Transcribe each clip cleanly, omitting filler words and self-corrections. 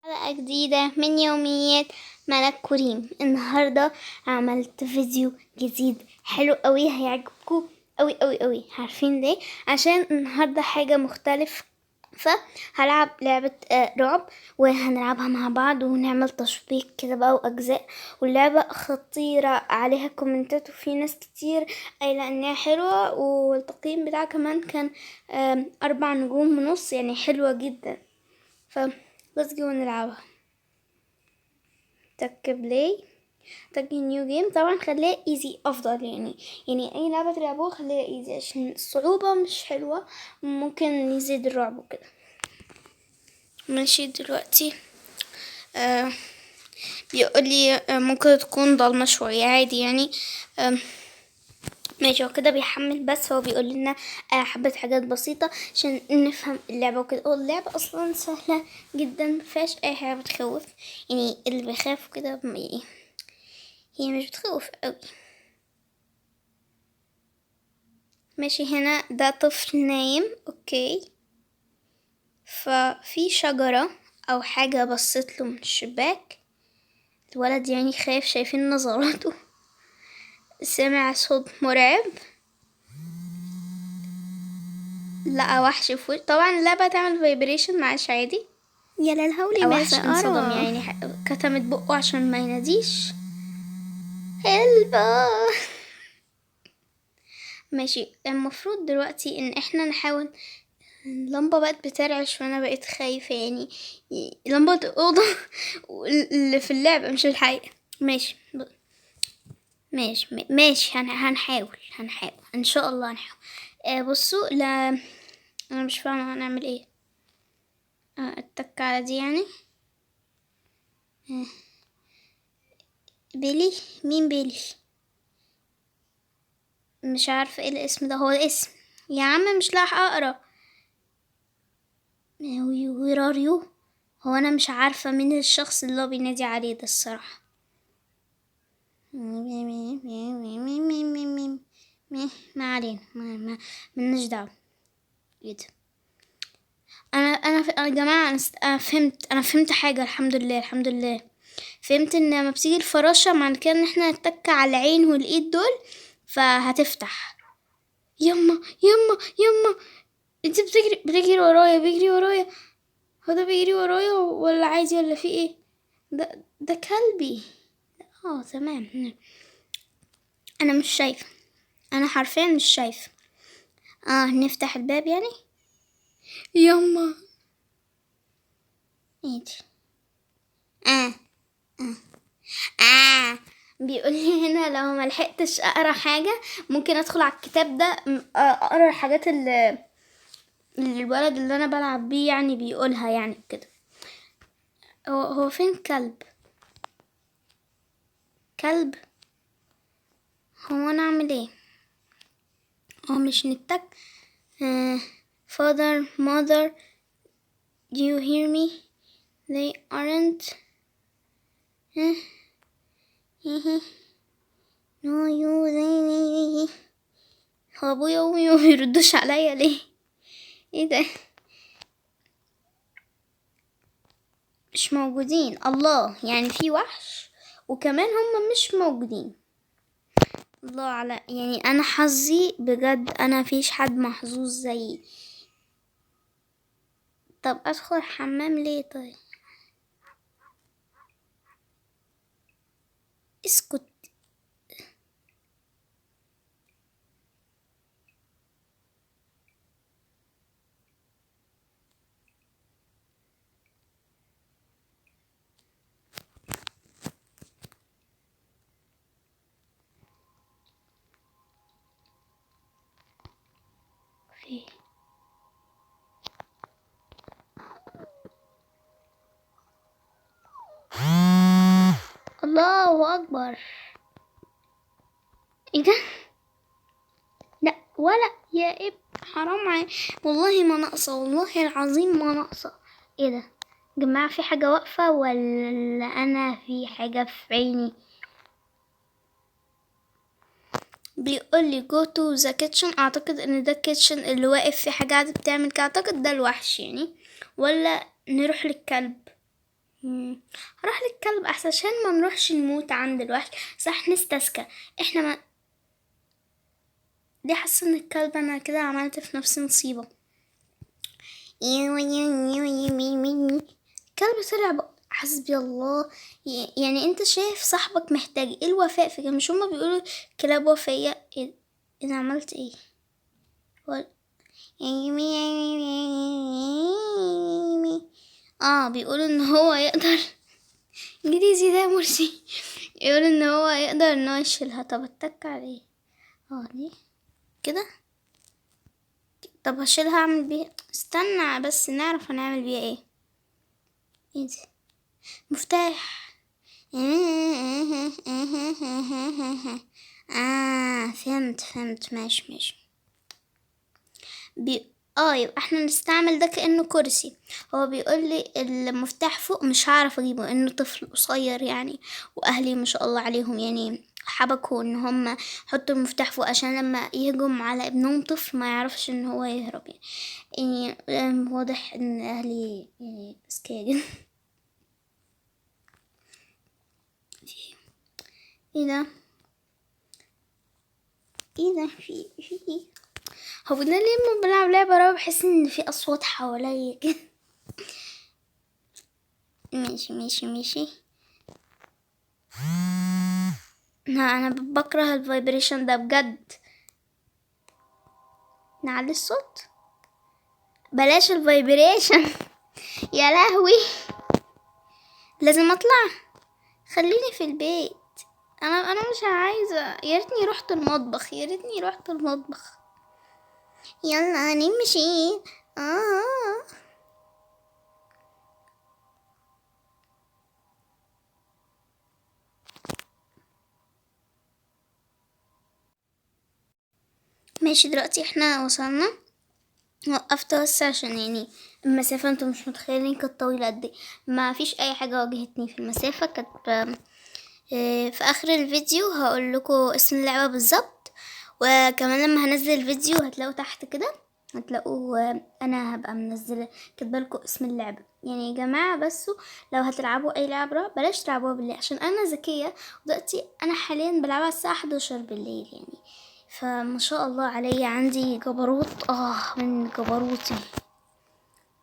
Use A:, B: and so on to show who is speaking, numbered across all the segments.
A: حلقة جديدة من يوميات ملك كريم. النهاردة عملت فيديو جديد حلو قوي، هيعجبكم قوي قوي قوي. عارفين ليه؟ عشان النهاردة حاجة مختلفة، فهلعب لعبة رعب، وهنلعبها مع بعض ونعمل تشويق كده بقى وأجزاء. واللعبة خطيرة، عليها كومنتات وفي ناس كتير قايلة انها حلوة، والتقييم بتاعها كمان كان 4.5 نجوم، يعني حلوة جدا. ف let's go نلعبها. تك play، تك new game. طبعا خليها easy افضل، يعني اي لعبة تلعبوها خليها easy عشان الصعوبة مش حلوة، ممكن يزيد الرعب وكده. ماشي دلوقتي بيقول لي ممكن تكون ضلمة شوية، عادي يعني. ماشي، هو كده بيحمل، بس هو بيقول لنا حبة حاجات بسيطة عشان نفهم اللعبة وكده. هو اللعبة أصلا سهلة جدا، مفيهاش أي حاجة بتخوف، يعني اللي بيخاف كده هي مش بتخوف قوي. ماشي، هنا ده طفل نايم، okay، ففي شجرة أو حاجة بصت له من الشباك. الولد خايف، شايفين نظراته، سمع صوت مرعب، لقى وحش في وشه. طبعا اللعبة تعمل vibration، معلش عادي.
B: يا للهول،
A: لقى
B: ماذا
A: وحش انصدم،
B: أرى؟
A: كتمت بقه عشان ما يناديش help. ماشي، المفروض دلوقتي ان احنا نحاول. اللمبة بقت بترعش وانا بقيت خايفة، لمبة الأوضة اللي في اللعبة مش الحقيقة. ماشي، ماشي، ماشي، هنحاول ان شاء الله هنحاول. بصوا، لا انا مش فاهمة هنعمل ايه. اتك على دي يعني. بيلي، مين بيلي؟ مش عارفة ايه الاسم ده، هو الاسم يا عم مش لاحقة اقرا. where are you؟ هو انا مش عارفة مين الشخص اللي هو بينادي عليه ده الصراحة. ما علينا، مالناش دعوة. ايه ده؟ يا جماعة، أنا فهمت حاجة، الحمد لله، الحمد لله. فهمت إن لما بتيجي الفراشة معنى كده إن إحنا نتك على العين والإيد دول فهتفتح. يما، يما، يما، انت بتجري ورايا، بيجري ورايا. هو ده بيجري ورايا ولا عادي ولا في ايه؟ ده كلبي. تمام. انا مش شايفه، انا حرفيا مش شايفه. نفتح الباب يعني. يما، ايه دي؟ بيقول لي هنا لو ما لحقتش اقرا حاجه ممكن ادخل على الكتاب ده، اقرا الحاجات اللي الولد اللي انا بلعب بيه بيقولها كده. هو فين كلب؟ كلب؟ هو انا اعمل ايه؟ هو مش نتك. Father, mother, do you hear me? They aren't. No, you, they, they, they. هو ابويا وامي ما بيردوش عليا ليه؟ ايه ده؟ مش موجودين. الله، يعني في وحش وكمان هم مش موجودين. الله على، انا حظي بجد، انا فيش حد محظوظ زيي. طب ادخل الحمام ليه؟ طيب اسكت. الله أكبر. إيه ده؟ لا ولا يا اب، حرام عليك والله، ما ناقصة، والله العظيم ما ناقصة. إيه ده جماعة؟ في حاجة واقفة ولا أنا في حاجة في عيني؟ بيقول لي go to the kitchen. أعتقد إن ده kitchen اللي واقف في حاجة قاعدة بتعمل كده، أعتقد ده الوحش يعني، ولا نروح للكلب؟ هروح للكلب احسن عشان ما نروحش نموت عند الوحش. صح نستسكى احنا. ما دي حاسه ان الكلب انا كده عملت في نفسي مصيبة. الكلب طلع حسبي الله. يعني انت شايف صاحبك محتاج ايه؟ الوفاء في كده، مش هما بيقولوا كلاب وفية؟ ايه انا عملت ايه؟ بيقولوا ان هو يقدر انجليزي ده مرسي، يقول ان هو يقدر ان هو يشيلها. طب اتك عليه. دي كده. طب هشيلها اعمل بيها، استنى بس نعرف هنعمل بيها ايه. ايه دي؟ مفتاح. فهمت ماشي. يبقى احنا نستعمل ده كأنه كرسي. هو بيقول لي المفتاح فوق مش هعرف اجيبه انه طفل قصير يعني، واهلي ما شاء الله عليهم يعني حبكوا ان هم حطوا المفتاح فوق عشان لما يهجم على ابنهم طفل ما يعرفش ان هو يهرب يعني. واضح ان اهلي يعني اذكياء جدا. ايه ده؟ ايه ده؟ في ايه؟ هو ده ليه لما بلعب لعبة رعب بحس ان في اصوات حواليا كده؟ ماشي. لا انا بكره ال vibration ده بجد. نعلي الصوت، بلاش ال vibration. يا لهوي لازم اطلع، خليني في البيت. انا مش عايزه، يا ريتني رحت المطبخ، يا ريتني رحت المطبخ. يلا نمشي. ماشي دلوقتي احنا وصلنا. وقفت بس عشان يعني المسافة انتوا مش متخيلين كانت طويلة قد ايه، ما فيش اي حاجة واجهتني في المسافة. كانت في اخر الفيديو هقول لكم اسم اللعبة بالظبط، وكمان لما هنزل الفيديو هتلاقوا تحت كده، هتلاقوه، انا هبقى منزله كاتبه لكم اسم اللعبة. يعني يا جماعة بس لو هتلعبوا اي لعبه رعب بلاش تلعبوها بالليل، عشان انا ذكية ودلوقتي انا حاليا بلعبها الساعة 11 بالليل يعني، فما شاء الله عليا عندي جبروت. من جبروتي.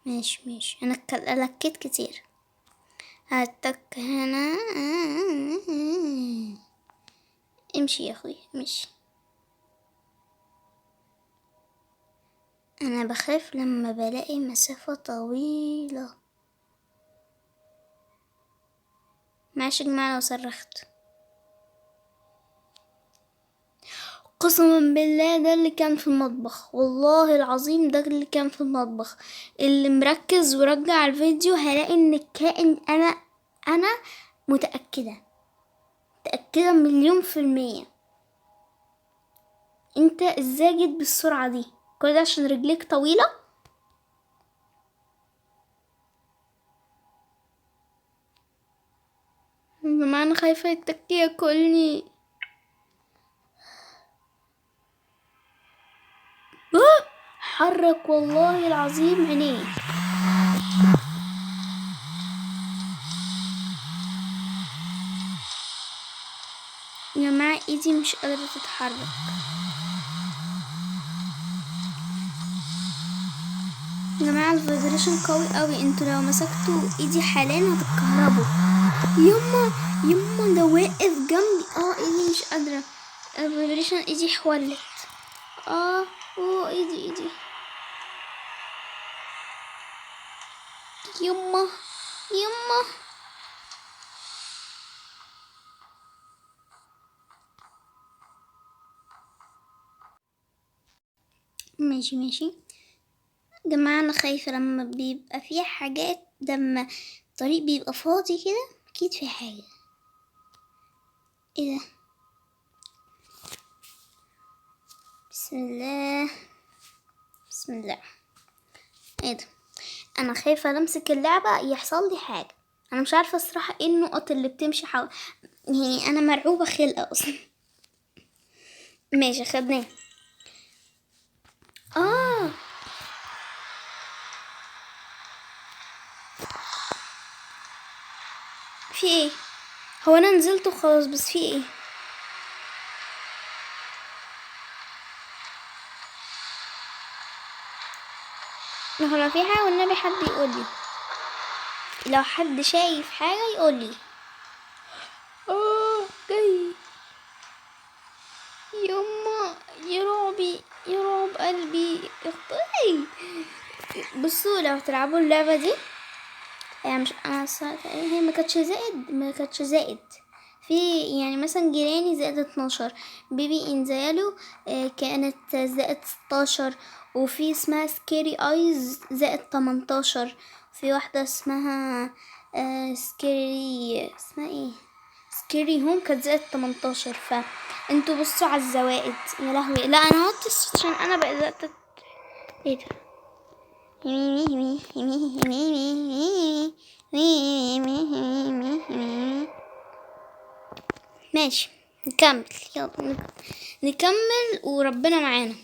A: ماشي انا لكيت كتير. هتك هنا. امشي يا اخوي امشي. انا بخاف لما بلاقي مسافة طويلة. معلش يا جماعة لو صرخت، قسما بالله ده اللي كان في المطبخ، والله العظيم ده اللي كان في المطبخ. اللي مركز ورجع الفيديو هلاقي ان الكائن، انا متأكدة 1,000,000%. انت ازاي جيت بالسرعة دي؟ كل ده عشان رجليك طويلة؟ يا جماعة انا خايفة يتكي ياكلني. حرك والله العظيم عينيه. يا جماعة ايدي مش قادرة تتحرك. يا جماعة ال vibration قوي قوي، انتوا لو مسكتوا ايدي حاليا هتتكهربوا. يما يما ده واقف جنبي. ايدي مش قادرة، ال vibration ايدي حولت. ايدي يما يما. ماشي جماعة، أنا خايفة لما بيبقى فيه حاجات، لما الطريق بيبقى فاضي كده أكيد في حاجة. إيه ده؟ بسم الله بسم الله. إيه ده؟ أنا خايفة أمسك اللعبة يحصل لي حاجة. أنا مش عارفة الصراحة إيه النقط اللي بتمشي حول، يعني أنا مرعوبة خلقة أصلا. ماشي خدناه. في ايه؟ هو انا نزلت وخلاص، بس في ايه؟ ما هو لو في حاجة والنبي حد يقولي، لو حد شايف حاجة يقولي. جاي يما، يا رعبي، يا رعب قلبي، اخطي. بصوا لو تلعبوا اللعبة دي، يعني مش انا هي ما كانتش زائد، ما كانتش زائد في، يعني مثلا جيراني زائد 12، بيبي انزالو كانت زائد 16، وفي اسمها سكيري ايز زائد 18، في واحدة اسمها سكيري، اسمها ايه، سكيري هوم كانت زائد 18. فانتوا بصوا على الزوائد. يا لهوي، لا انا هوطي الصوت عشان انا بدأت ايه ده؟ ماشي نكمل، يلا نكمل وربنا معانا.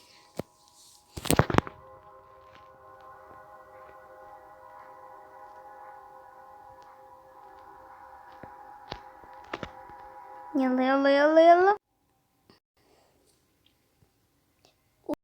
A: يلا يلا يلا يلا.